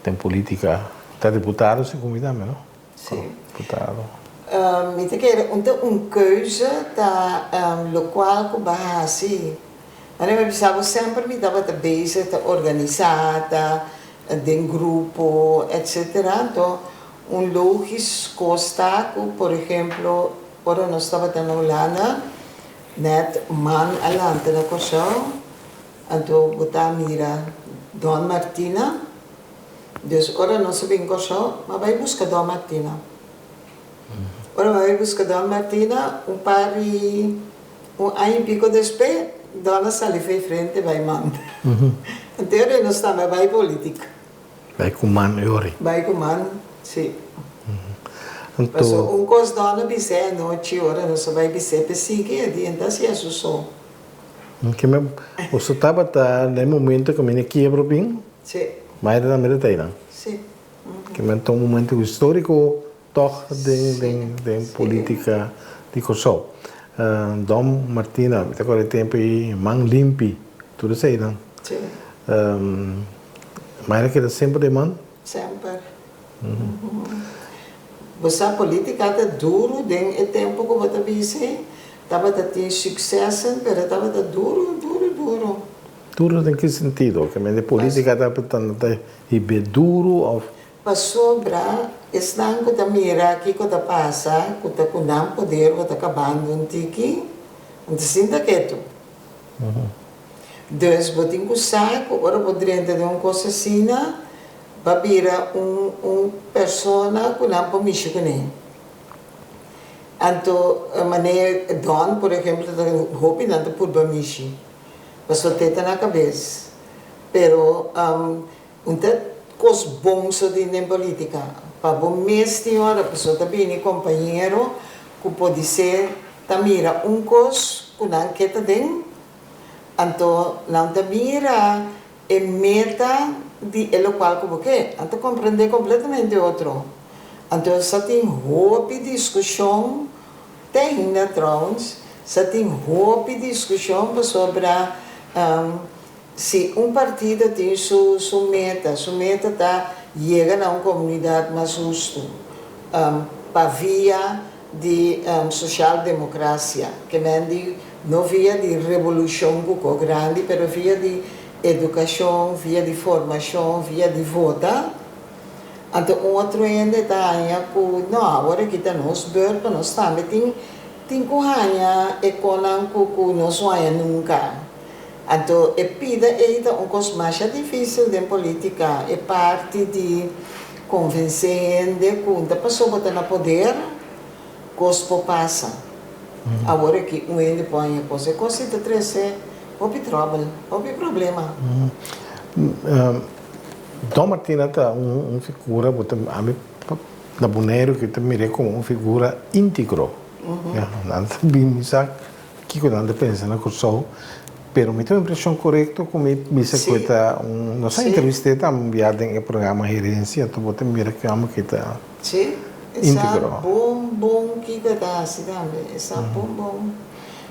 den politica. Ta diputado si ku mi tambe no? Si. Diputado. Mi ta kere un ta un keuze ta lokual ku bo a hasi. Manera mi a bisa bo semper mi tabata bezig ta organisá, ta den grupo etcetera. Anto un logis kos ta ku por ehemplo ora nos tabata na Hulanda nèt man a lanta na Kòrsou. Anto bo ta mira Don Martina. Dus ora nos a bin Kòrsou, m'a bai buska Don Martina. Ora m'a bai buska Don Martina, un par di un aña i piko despues, Don a sali fei frente bai man. Anto e ora nos tambe a bai politica. Bai ku man e ora. Bai ku man, si. Paso un kos Don a bisa e anochi ora nos a bai bis'é p'e sigui e di enta hasié su so. Keme boso tabata na e momento ku mi na kiebro bin? Si. Mayra tambe ta tei nan? Si. Keme ta un momento historico Tòg den den polítika di Kòrsou. Don Martina, mi ta kòrda e tempu ei, man limpi, tur eseinan. Sí. Mayra keda semper den man? Semper. Bo sa polítika ta duru den e tempu ku bo ta bisa ei. Tabata tin suksessen, pero tabata duru, duru, duru. Duru den ki sentido? Ke men de polítika tabata hib'é duru òf? Pasobra esnan ku ta mira kiko ta pasa, ku ta ku nan poder bo ta kabando un tiki, nan ta sinta ketu. Dus bo tin ku sa ku ora bo drenta den un kos asina, bo a bira un un persona ku nan por mishi kuné. Anto manera Don por ehempel ta hopi nan ta purba mishi, pasobra te ta na kabes. Pero Un ta kos bon so tin den politica. Pa bo mes tin ora pasobra ta bini kompañero ku podisé ta mira un kos ku nan ke ta den, anto nan ta mira e meta di e lokual ku bo ke. Nan ta komprendé kompletamente otro. Anto sa tin hopi diskushon, te ainda trouwens, sa tin hopi diskushon pasobra Si un partido tin su su meta, su meta ta yega na un komunidat mas hustu, pa via di sosialdemokrasia, ke men di no via di revolushon ku ko grandi, pero via di edukashon, via di formashon, via di vota, anto un otro hende ta haña ku no, awor aki ta nos beurt pa nos tambe tin tin ku haña e konan ku ku nos no haña nunka. Anto e pida ei ta un kos masha difísil den polítika, e parti di konvensé hende ku ta paso bo ta na poder, kos por pasa. Awor aki un hende por haña kos, e kos ei ta trese hopi tròbel, hopi problema. Don Martina ta un figura, bo ta, ami na Boneiru ke ta mir'é komo un figura íntegro. Nan ta bin misa Kiko nan ta pensa na Kòrsou, pero mi ta un impreshon korekto ku mi bisa ku e ta un, nos a entrevist'é tambe un bia den e programa Herensia, anto bo ta mira ku e hòmber ki ta Sí, e sa bon bon kiko e ta hasi tambe, e sa bon bon.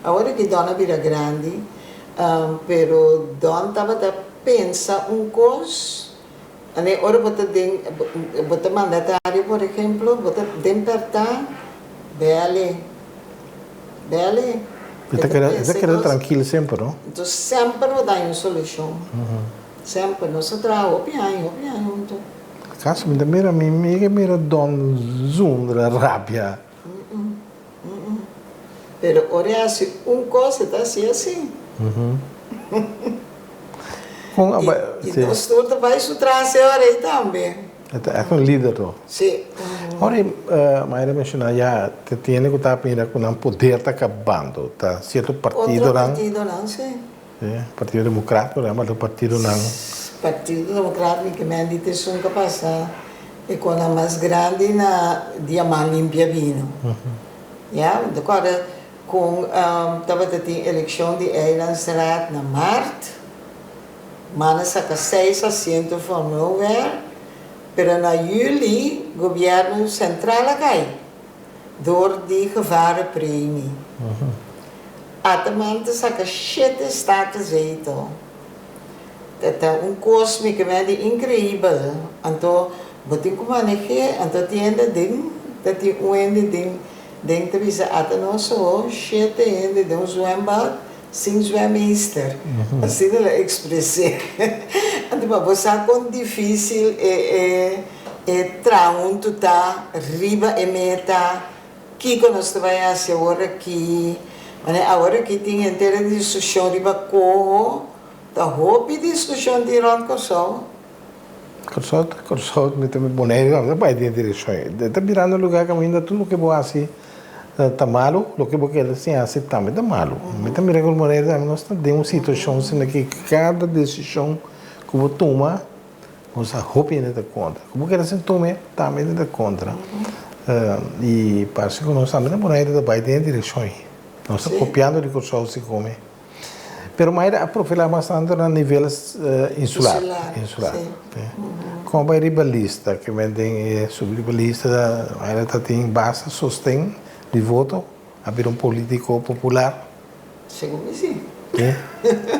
Awor ki Don a bira grandi, pero Don tabata pensa un kos Ane ora bo ta den, bo ta mandatario por ehemplo, bo ta den pertá, bèl'e, bèl'e. E ta keda, e ta keda trankil semper, no? Enton semper bo ta haña un solushon, semper. Nos a traha hopi aña, hopi aña huntu. Akaso mi ta mira, mi mi yega mira Don zundra rabia. Pero ora e hasi un kos e ta hasi asi. Kon a bai I nos tur ta bai su tras e ora ei tambe. E ta ègt un lider to. Si. Ora e Mayra menshoná ya ta tende ku ta mira ku nan poder ta kabando. Ta sierto partidonan. Otro partidonan si. Partido Demokrat por ehempel, otro partidonan. Partido Demokrat mi ke men di ta esun ka pasa e konan mas grandi na diaman limpia bino. Ya, mi ta kòrda kon tabata tin elekshon di Eilandsraad na mart, man a saka seis asiento from nowhere, pero na yüli gobièrnu sentral a kai. Dor di gevarenpremie. Ataman ta saka shete statenzetel. Ta ta un kos mi ke medi inkreibel. Anto bo tin ku maneh'é, anto tin hende den, ta tin un hende den den ta bisa ata nos awo shete hende den un zwembad sin zwemmeester. Asina el a ekspres'é. Anto pa bo sa kon difísil e e. E traha huntu ta riba e meta, kiko nos ta bai hasi awor aki? Manera awor aki tin henter e diskushon riba koho, ta hopi diskushon tin rònt Kòrsou. Kòrsou ta Kòrsou, mi ta Boneiru tambe ta bai den e direkshon ei. Ta birando lugá kaminda tur loke bo hasi. ta malu, loke bo keda sin hasi tambe ta malu. Mi ta mira ku manera tambe nos ta den un situashon asina ki kada desishon ku bo tuma bo sa hopi hende ta kontra. Ku bo keda sin tuma e tambe hende ta kontra. I parse ku nos tambe ta pone hende ta bai den e direkshon ei. Nos ta kopiando di Kòrsou si kome. Pero Mayra a profilá mas tantu na nivel insular. Insular, sí. Kon bai riba lista? Ke men den e subi riba lista, Mayra ta tin basta sosten di voto, a bira un polítiko popular. Segun mi sí. Sí?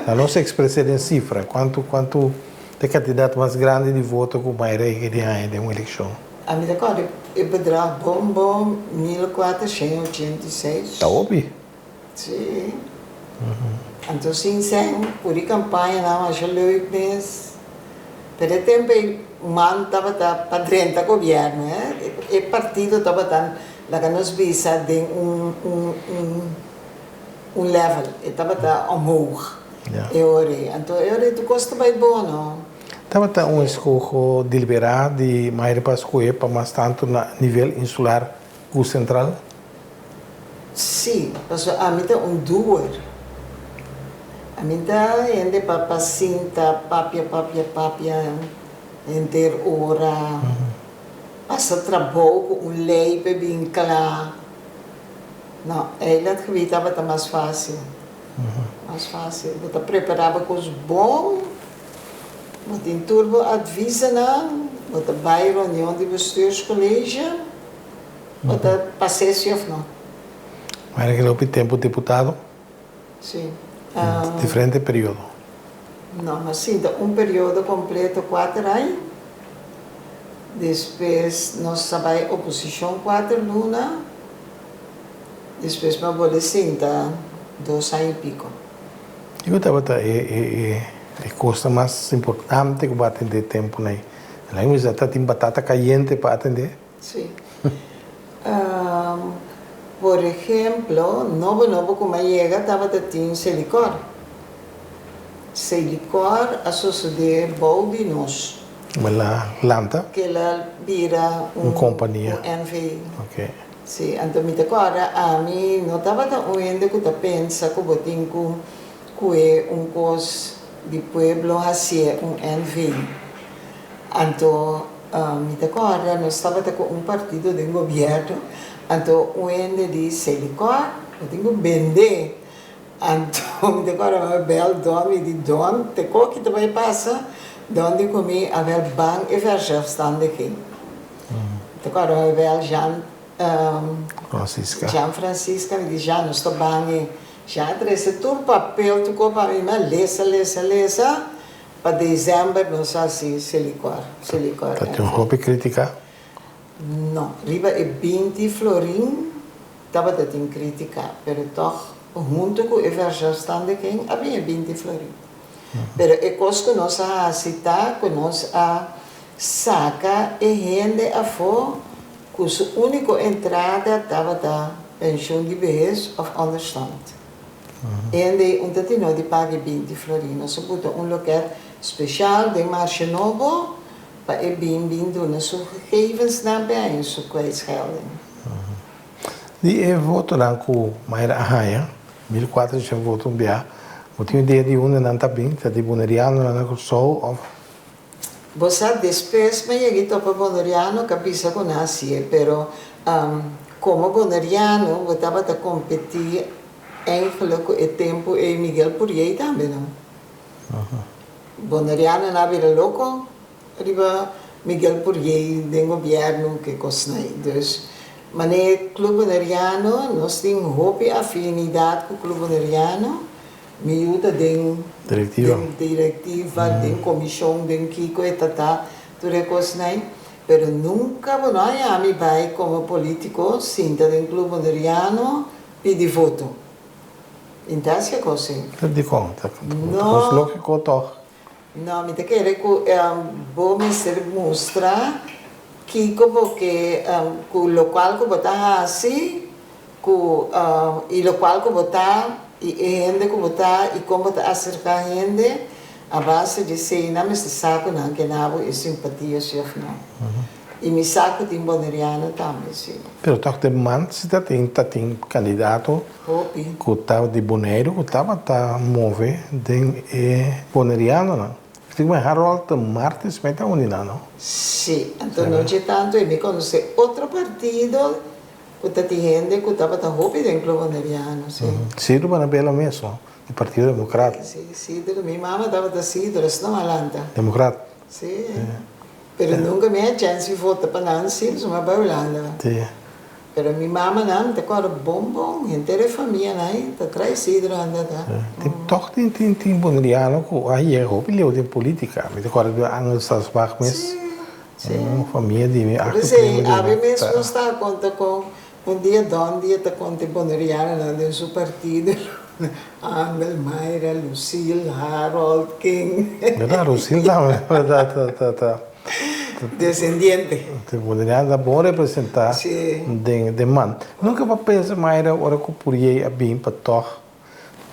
Ta nos ekspres'é den sifra, kuantu kuantu ta e kantidat mas grandi di voto ku Mayra yega di haña den un elekshon? Ami ta kòrda e bedrag bon bon 1486. Ta hopi. Sí. Anto sin sen por e campañanan masha leuk mes. Pero e tempo ei man tabata pa drenta gobierno eh. E partido tabata laga nos bisa den un un un un level. E tabata omhoog e ora ei. Anto e ora ei tur cos ta bay bon no. Tabata un escoho deliberá di Mayra pa scohe pa mas tanto na nivel insular cu central? Sí, pasobra ami ta un doer. Ami ta hende pa pa sinta papia papia papia henter ora, pasa trabou ku un lei pa e bin kla. No, eiland gebied tabata mas fásil, mas fásil. Bo ta prepará bo kos bon, bo tin tur bo advisenan, bo ta bai reunion di bestuurscollege. Bo ta pas'é si of no? Mara keda hopi tempu diputado? Si. Diferente periodo? No, mi a sinta un periodo kompleto kuater aña. Despues nos a bai oposishon kuater luna. Despues mi a bolbe sinta dos aña i piko. Kiko tabata e kosnan mas importante ku bo a atendé tempunan ei? Nan a ta tin batata kayente pa atendé? Sí. Por ehemplo, nobo nobo ku mi a yega tabata tin Selikor. Selikor a sosodé bou di nos. El a lanta? Ku el a bira un kompania. Un NV. Oke. Sí, anto mi ta kòrda ami no tabata un hende ku ta pensa ku bo tin ku kue un kos di pueblo hasié un NV. Anto mi ta kòrda nos tabata ku un partido den gobièrnu, anto un hende di Selikor bo tin ku bende. Anto mi ta kòrda mi a bèl Don, mi di Don te koki ta bai pasa? Don di ku mi a bèl ban e verzelfstandiging. Mi ta kòrda mi a bèl Jean Francisca. Jean Francisca, mi di Jean nos ta ban e. Jean a trese tur papel tur kos pa mi, mi a lesa lesa lesa. Pa december nos a hasi Selikor, Selikor Ta tin hopi critica? No, riba e 20 florin tabata tin critica, pero toch hunto cu e verzelfstandiging a bin e 20 florin. Pero e cos cu nos a hasi ta cu nos a saca e hende afo cu su unico entrada tabata pensioen di behes of onderstand. Hende un ta tino di paga e 20 florin. Nos a buta un loket special den Marshe Nobo pa e bin bin duna su gegevensnan pa e haña su kwijtschelding. Di e votonan ku Mayra a haña, 1400 voto un bia, bo tin idea di unda nan ta bin? Ta di Bonerianonan na Kòrsou òf? Bo sa, despues mi a yega i topa Boneriano ku a bisa ku nan hasié, pero komo Boneriano bo tabata kompetí Eigenlijk ku e tempu ei Miguel Puriey tambe no. Bonerianonan a bira loko riba Miguel Puriey den gobièrnu ke kosnan ei. Dus manera Club Boneriano nos tin hopi afinidat ku Club Boneriano. Mi yu ta den den direktiva, den komishon, den kiko e ta ta tur e kosnan ei. Pero nunka bo no a haña mi bai komo politiko sinta den Club Boneriano Pidi voto. Intasia kos ei. Ta dikon? Ta kos lógiko tòg? No, mi ta kere ku bo mester mustra kiko bo ke ku lokual ku bo ta hasi ku i lokual ku bo ta i e hende ku bo ta i kon bo ta aserká hende a base di esei nan mester sa ku nan ke na bo e simpatia si òf no. I mi sa ku tin boneriano tambe, si. Pero tòg den man si ta tin ta tin kandidato Hopi. ku ta di Boneiru ku tabata move den e bonerianonan. Tin ku Harold Martis mei ta uni nan, no? Si, anto no dje tantu e mi konosé otro partido ku ta tin hende ku tabata hopi den Club Boneriano, si. Sidro Banabela mes, no? Di Partido Democrat. Si, Sidro. Mi mama tabata Sidro, es no a lanta. Democrat. Si. Pero nunca mi a chance di vota pa nan si, pasobra mi a bai Hulanda. Si. Pero mi mamanan ta kòrda bon bon, henter e famianan ei ta trae Sidro anda ta. Tin tòg tin tin tin boneriano ku a yega hopi leu den politika. Mi ta kòrda di Angel Sasbach mes. Si, si. Un famia di mi Por akto primo esei di awe mi mes ta. nos ta konta kon un dia Don dia ta konta e bonerianonan den su partido, Angel, Mayra, Lucille, Harold, ken. Berdad, Lucille tambe ta ta ta ta. Descendiente. Te boneriano ta bon representa den den man. Nunca bo a pensa Mayra ora cu Puriey a bin pa tog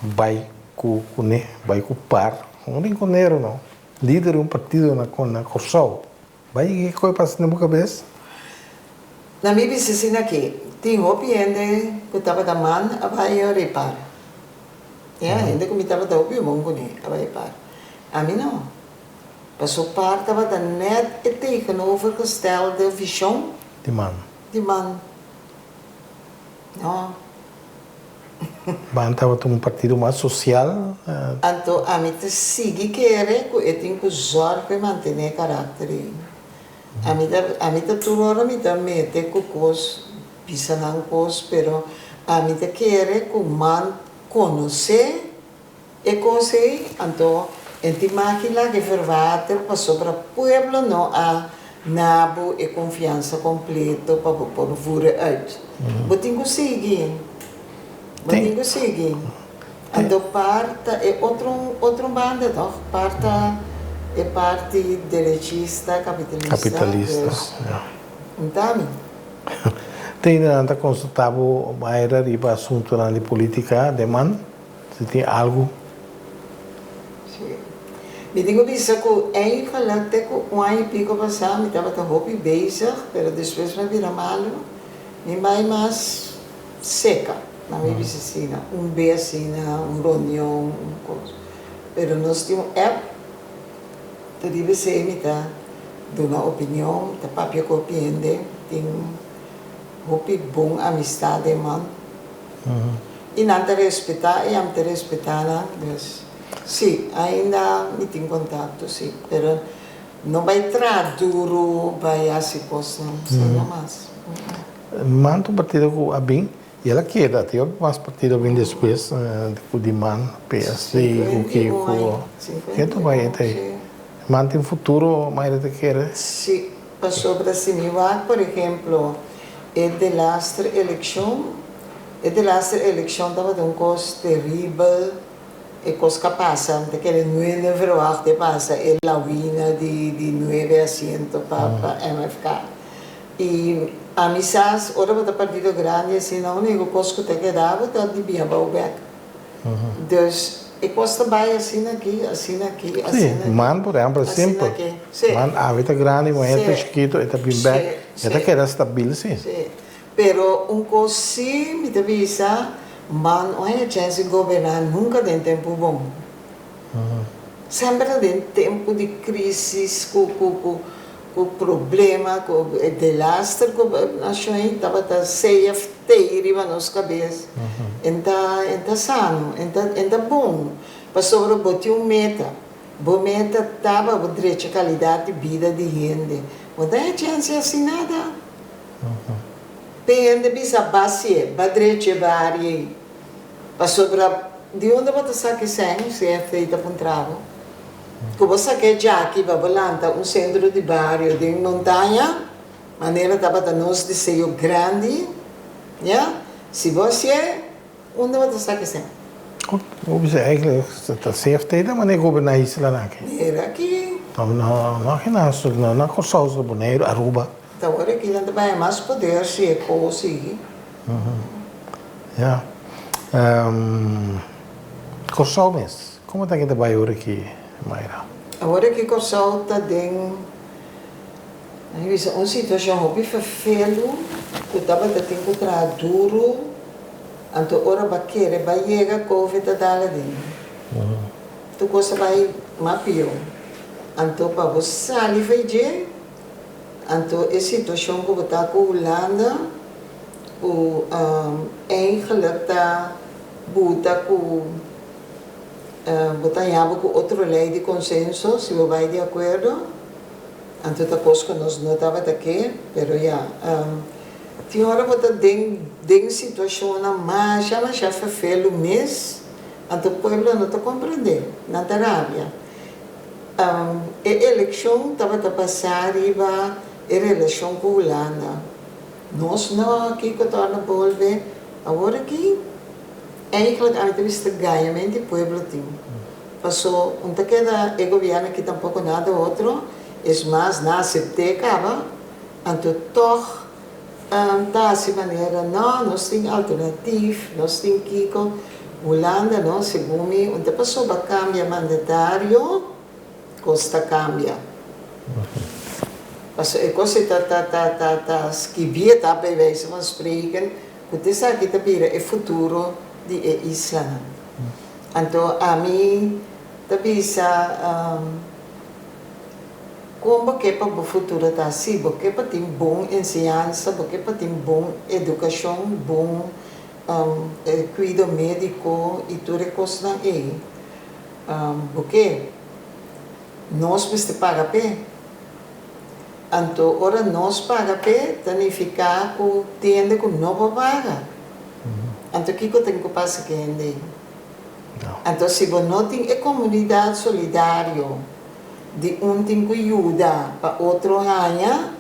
bay cu cune, bay cu par, un rinconero no, lider di un partido na na Corsou. Bai ke koe pasa den bo kabes? Na mi bisa asina aki, tin hopi hende ku tabata man a bai a repara. Ya, hende ku mi tabata hopi bon kuné a bai par. Ami no. Paso par tabata nèt e tegenovergestelde vishon. Di man. Di man. No. Man tabata un partido mas sosial. Anto ami ta sigui kere ku e tin ku zòrg pa e mantené e karakter ei. Ami ta ami ta tur ora mi ta mete ku kos, bisa nan kos, pero ami ta kere ku man konosé E kos ei, anto, e tin maki laga e verwater pasobra pueblo no a na bo e konfiansa kompleto pa bo por vure uit. Bo tin ku sigui. Bo tin ku sigui. Anto par ta e otro otro banda tòg? Par ta e parti derechista, kapitalista. Kapitalista, Dus, ya. nta mi. Te ainda nan ta konsultá bo Mayra riba asuntunan di politika den man? Si tin algu. Sí. Mi tin ku bisa ku eigenlijk te ku un aña i piko pasá mi tabata hopi bezig, pero despues mi a bira malu, mi bai mas seka, na mi bisa asina, un bes asina, un reunion, un kos. Pero nos tin un app, ta riba esei mi ta duna opinion, ta papia ku hopi hende, tin hopi bon amistad den man. I nan ta respetá i ami ta respetá nan. Dus, sí, ainda mi tin kontakto, sí. Pero no bai traha duru, bai hasi kosnan, sí, no mas. Man ta un partido ku a bin i el a keda. Tin hopi mas partido a bin despues ku di man, PSD, ku kiko. Ken ta bai enta ei? Man tin futuro, Mayra ta kere? Sí, pasobra si mi wak, por ehemplo, e delaster elekshon, E delaster elekshon tabata un kos teribel, e kos ka pasa, mi ta kere nuende verwacht e pasa e lawina di di nuebe asiento pa pa MFK. I ami sa ora bo ta partido grandi asina unico kos ku ta keda bo ta di bia bou bek. Dus e kos ta bai asina aki, asina aki, Sí, asina aki, man por ehempel asina simpel. aki. Sí. Man awe ta grandi, muher ta Sí. chikito, e ta bin bek, Sí, e ta sí. keda stabil sí. Sí. Pero un kos sí mi ta bisa, man no haña chèns di goberná nunka den tempu bon. Semper ta den tempu di krísis ku ku ku ku problema ku e delaster gobernashon ei tabata CFT riba nos kabes. En ta en ta sano, en ta en ta bon pasobra bo tin un meta. Bo meta ta pa bo drecha kalidat di bida di hende. Bo no ta haña chèns di hasi nada. P'e hende bisa basie, ba drecha e baria ei. Pasobra di unda bo ta saka e sèn, CFT ta puntra bo. Ku bo saka e djaki pa bo lanta un sentro di bario den montaña, manera tabata nos deseo grandi, ya, si bo hasié, Unda bo ta sa kese? Bo bisa eigenlijk ta CFT ta mane goberna islanan aki. Mira aki. No, no, no aki na no na Kòrsou, na Boneiru, Aruba. Ta ora aki nan ta baña mas poder si e kos sigui. Ya. Kòrsou mes, komo ta ki ta bai ora aki, Mayra? Awor aki Kòrsou ta den. Mi bisa un situashon hopi ferfelu ku tabata tin ku traha duru, anto ora bo a kere bai yega covid a dal aden. Tur kos a bai mas pió. Anto pa bo sali for dje, anto e situashon ku bo ta ku Hulanda ku eigenlijk ta buta ku bo ta haña bo ku otro lei di konsenso si bo bai di akuerdo. Anto ta kos ku nos no tabata ke, pero ya. Tin ora bo ta den den situashonnan masha masha ferfelu mes, anto pueblo no ta komprendé, nan ta rabia. E elekshon tabata basá riba e relashon ku Hulanda. Nos no kiko torna bolbe awor aki? Eigenlijk ami ta bisa ta gañamenti pueblo tin. Paso un ta keda e gobierno aki tampoco nada otro, es mas nan acepte caba, anto toch ta haci manera no nos tin alternatif, nos tin kico, Hulanda no segun mi un ta pasobra cambia mandatario cos ta cambia. Paso e cos ei ta ta ta ta ta skibie ta bij wijze van spreken cu t'esaki ta bira e futuro di e islanan. Anto ami ta bisa, Kon bo ke pa bo futuro ta? Sí, bo ke pa tin bon enseñansa, bo ke pa tin bon edukashon, bon kuido médiko i tur e kosnan ei. Bo ke. Nos mester paga p'e. Anto ora nos paga p'e ta nifiká ku tin hende ku no por paga. Anto kiko tin ku pasa ku e hende ei? Anto si bo no tin e komunidat solidario di un tin ku yuda pa otro haña,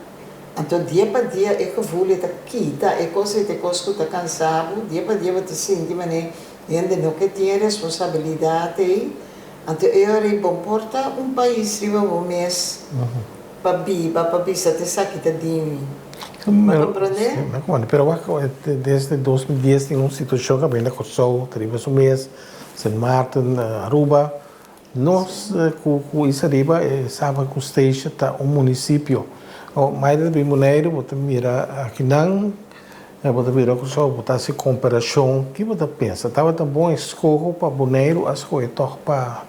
anto dia pa dia e gevoel ei ta kita, e kos ei ta e kos ku ta kansa bo, dia pa dia bo ta sinti manera hende no ke tin e responsabilidat ei, anto e ora ei bo por ta un pais riba bo mes. Pa biba, pa bisa ta esaki ta di mi. Bo a komprondé? Sí, mi a komprondé. Pero wak, desde 2010 tin un situashon ku a bini na Kòrsou, ta riba su mes, Sint Maarten, Aruba. Nos ku ku Isla Riba e saba ku Statia ta un munisipio. Mayoria ta bin Boneiru, bo ta mira akinan, bo ta bira Kòrsou, bo ta hasi komparashon. Ki bo ta pensa? Tabata bon eskoho pa Boneiru a skohe tòg pa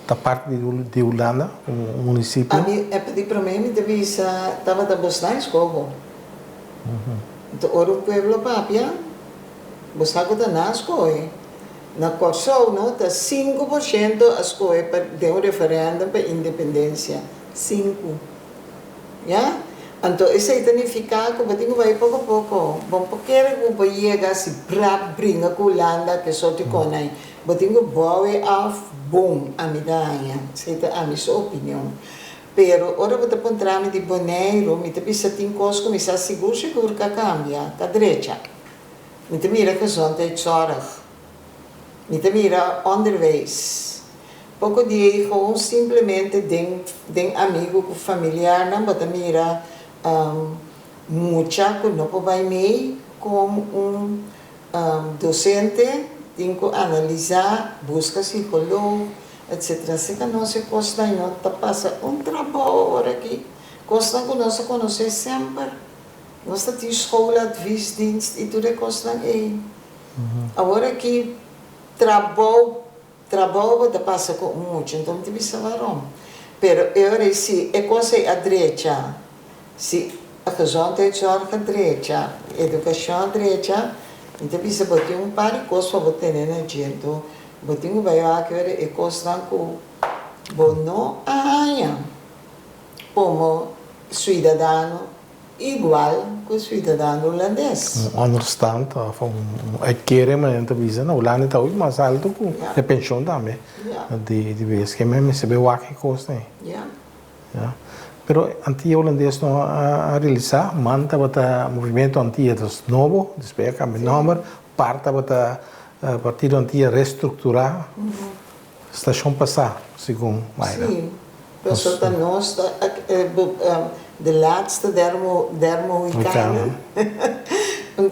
Ta parti di Hulanda, un munisipio. Ami e di promé mi ta bisa tabata bosnan eskoho. Nto ora un pueblo papia, bo sa ku ta nan a skohe. Na Kòrsou no ta 5% a skohe pa den un referèndum pa independensia. Sinku. Ya? Anto esei ta nifiká ku bo tin ku bai poko poko. Bo por kere ku bo yega si brap bringa ku Hulanda ke sorti konai. Bo tin ku bou e af bon, ami ta haña. Esei ta ami su opinion. Pero ora bo ta puntra mi di Boneiru, mi ta bisa tin kos ku mi sa sigur sigur ka kambia, ka drecha. Mi ta mira gezondheidszorg. Mi ta mira onderwijs. Poko di ei gewoon simplemente den den amigu ku familiarnan bo ta mira mucha ku no por bai mei kon un dosente tin ku analisá, buska psikolog etsetera. Asina nos e kosnan no ta pasa un trabou awor aki. Kosnan ku nos a konosé semper. Nos ta tin schooladviesdienst i tur e kosnan ei. Awor aki trabou Trabou bo ta pasa ku un mucha, enton mi ta bisa warom. Pero e ora ei si e kos ei a drecha, si gezondheidszorg a drecha, edukashon a drecha, mi ta bisa bo tin un par di kos pa bo tene na dje. Enton bo tin ku bai wak e ora e kosnan ku bo no a haña komo suidadano Igual ku suidadano hulandes. Un onderstand of un uitkering manera nan ta bisa na Hulanda ta hopi mas alto ku e penshon tambe di bes ke men mester bay wak e kosnan ei. Ya. Pero Antia Hulandes no a realisa man tabata movimento Antia dus nobo despues a kambia nomber par tabata partido Antia restruktura. Stashon pasá, segun Mayra. Sí, pasobra ta nos ta de laatste der der Mohikanen.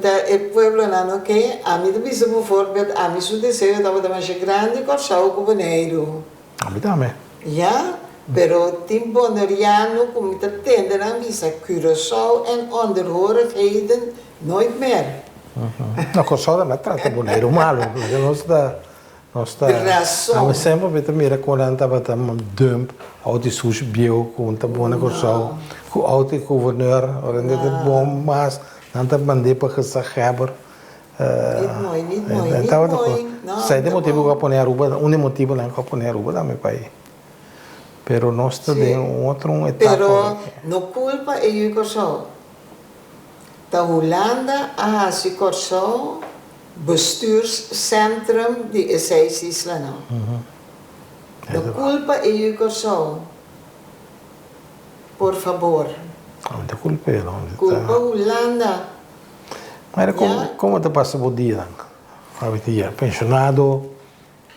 Ta e pueblonan no ke, ami ta bisa bijvoorbeeld, ami su deseo tabata masha grandi Kòrsou ku Boneiru. Ami tambe. Ya, Pero tin Boneriano ku mi ta tende nan bisa Curaçao en onderhorigheden nooit meer. No, Kòrsou ta trata Boneiru malu. Nos ta nos ta Rason. Ami semper mi ta mira kon nan tabata dump outo di sushi bieu ku ta bon na Kòrsou ku outo di guverneur ora nan ta bon mas nan ta mand'é pa gezaghebber. Niet mooi, niet mooi, niet mooi. No, Esei ta e no motibu bon. ku a pone Aruba, un di e motibunan ku a pone Aruba tambe pa ei. Pero nos ta den un otro un etapa. Pero no kulpa e yu Kòrsou. Ta Hulanda a hasi Kòrsou bestuurscentrum di e seis islanan. No kulpa e yu Kòrsou. Por fabor. No ta kulpa e no. Kulpa Hulanda. Mira komo ta pasa bo dianan. Awe penshonado,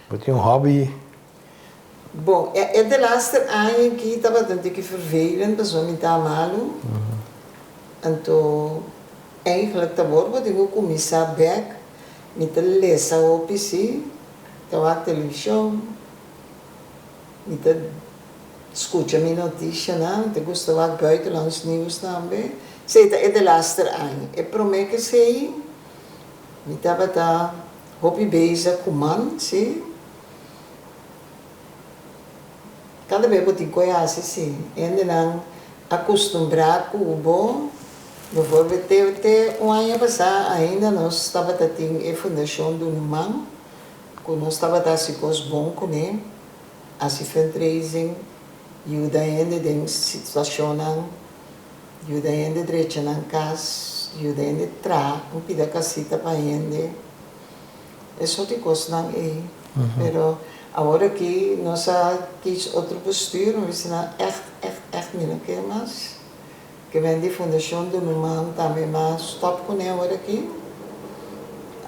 bo tin un hobby. Bon, e delaster aña aki tabata un tiki vervelend pasobra mi ta malu. Anto eigenlijk ta wor bo tin ku kuminsá bèk. Mi ta lesa hopi sí, ta wak televishon, mi ta skucha mi notishanan, mi ta gusta wak buitenlands nieuws tambe. Esei ta e delaster aña. E promé ku esei mi tabata hopi bezig ku man sí. Kada bes bo tin koe hasi si hendenan a kustumbrá ku bo. Bivoorbeeld te te un aña pasá ainda nos tabata tin e fundashon Dunuman ku nos tabata hasi kos bon kuné, hasi fundraising, yuda hende den situashonnan, yuda hende drecha nan kas, yuda hende traha un pida kasita pa hende. E sort di kosnan ei. Pero awor aki nos a kies otro bestuur, mi bisa nan ègt, ègt, ègt mi no ke mas. Ke men di Fundashon Dunuman tambe m'a stòp kuné awor aki.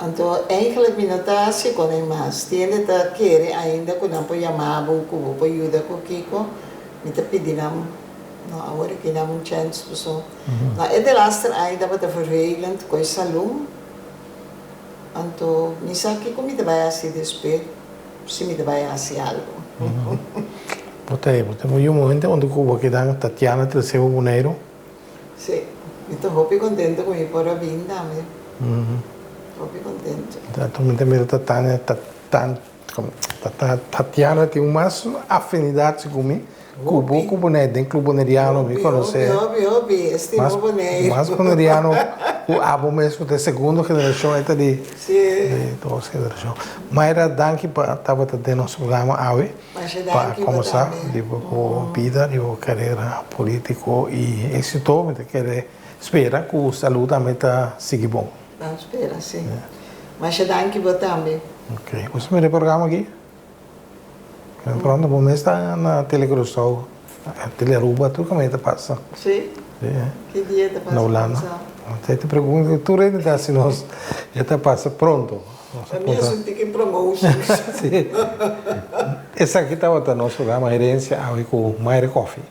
Anto eigenlijk mi no ta hasi kuné mas. Tin hende ta kere ainda ku nan por yama bo, ku bo por yuda ku kiko. Mi ta pidi nan, no awor aki nan un chèns pasobra na e delaster aña tabata vervelend ku e salú. Anto mi sa kiko mi ta bai hasi despues si mi ta bai hasi algo. Bo ta bo ta yu momente unda ku bo keda Tatiana trese bo Boneiru? Si, mi ta hopi kontento ku mi por a bin tambe. Hopi kontento. Anto mi ta mira Tatania Tatiana tin mas afinidat si ku mi ku bo ku Boneiru den club boneriano mi konosé. Hopi hopi hopi e stima Boneiru. Mas boneriano ku abo mes ku ta e segundo generashon e ta di dos generashon. Mayra danki pa tabata den nos programa awe pa kombersá di bo bida di bo karera politiko i éksito mi ta kere spera ku salú tambe ta sigui bon. Ban spera si. Masha danki bo tambe. Ok, bo sa mira e programa aki? Pronto bo mes ta na Tele Curaçao, Tele Aruba, tur kaminda ta pasa. Si? Si. Ki dia ta pasa Na Hulanda. Curaçao? Te pregunta tur hende ta hasi nos, e ta pasa pronto. Pa mi es un tiki promotion. Si. Esaki tabata nos programa Herencia awe ku Mayra Coffie.